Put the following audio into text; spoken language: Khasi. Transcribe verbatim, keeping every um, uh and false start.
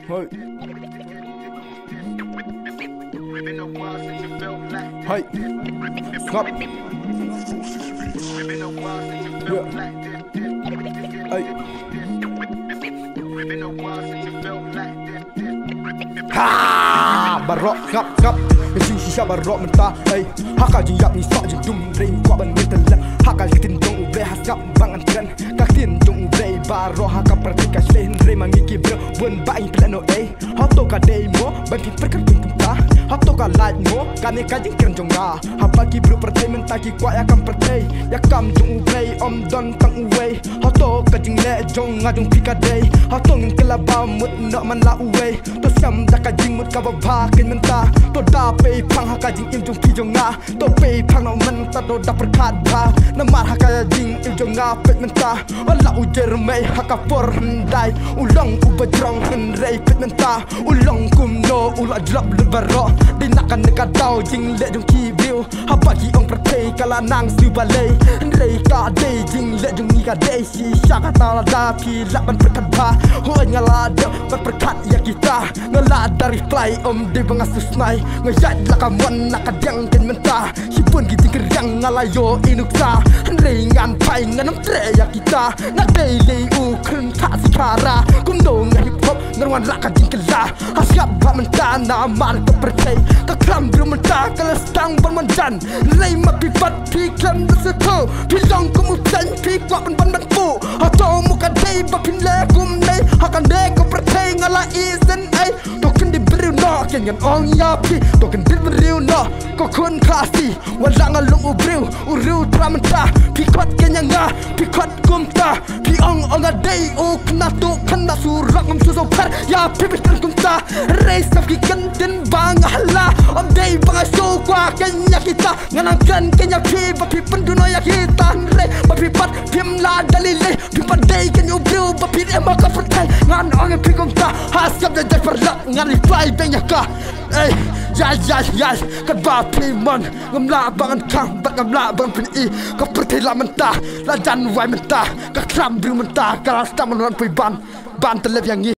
Hey. Hey. Ngap. Yeah. Hey. Ha! Baroh ngap ngap. Shisha baroh mynta. Hey. Ha ka jingïap ngi sah jingdum, hynrei kwah ban ngin tynlep ha ka ktien jong U Blei. Ha sngap ba ngan kren ka ktien jong U Blei. Baroh ha ka pyrthei ka shlei, hynrei ma ngi ki briew bun ba ïeng pynleh noh ei. Hato ka dei mo ban pynpyrkhat kumta? Hato ka lait mo kane ka jingkren jong nga? Haba ki briew pyrthei mynta ki kwah ïa kam pyrthei, ïa kam jong U Blei, ym don tang uwei. Hato ka jingleh jong nga jong phi ka dei? Hato ngin kylla ba mut noh man la uwei? To siam da ka jingmut kaba bha kein mynta. To da pei phang ha ka jingim jong phi jong nga. To pei phang noh mynta, to da pyrkhat bha. Namar ha ka jingim jong nga peit mynta, wat la u Jeremai ha ka por hyndai u long uba jrong, hynrei peit mynta u long kumno, u la jlop lut baroh. Dei na kane ka daw jingleh jong ki briew, haba ki ong pyrthei ka la nang siew balei, hynrei ka dei jingleh jong ngi ka dei shisha. Kata lada phi lah ban pyrkhat bha, hooid nga la dep ban pyrkhat ïa kita. Nga la da reply, ym dei ba nga sngewsynei, nga ïaid la ka mon na ka diang kein mynta. Shibun ki jingkyrïang nga la ïohi nuksa, hynrei ngan phai ngan ym treh ïa kita. Nga dei lei u kren thah sikara, kumno nga hip hop ngan wan rah ka jingkylla. Ha sngap ba mynta namar ka pyrthei ka khlam briew mynta ka la sdang ban wan jan. Hynrei ma phi pat phi khlem da sngewthuh, phi long kum u pyrthei, phi kwah ban ban ban puh. Hato mo ka dei ba phin leh kumne ha kane ka pyrthei? Nga la isynei. To kyndit briew noh, kein ngan ong ïa phi, to kyndit briew noh ko khun Khasi. Wat la nga long u briew, u riew trai mynta, phi khot kein ïa nga, phi khot kumta. Phi ong ong nga dei u khynnah tuh khynnah surok, ngam shu sngewpher ïa phi phi kren kumta. Hynrei sngap ki kyntien ba nga la, ym dei ba nga shu kwah kein ïa kita. Nga nang kren kein ïa phi ba phi pynduh noh ïa kita, hynrei ma phi pat phim lah da lei lei. Phi pat dei kein u briew ba phi im ha ka pyrthei. Ngan ong ïa phi kumta, ha sngap da jai paralok, ngan reply beiñ ïa ka. Ei, ïa ïa ïa, katba phi mon, ngam lah ba ngan khang bad ngam lah ba ngan pyni. Ka pyrthei la mynta, la jan wai mynta, ka khlam briew mynta ka la sdang ban wan poi ban, ban tynlep ïa ngi.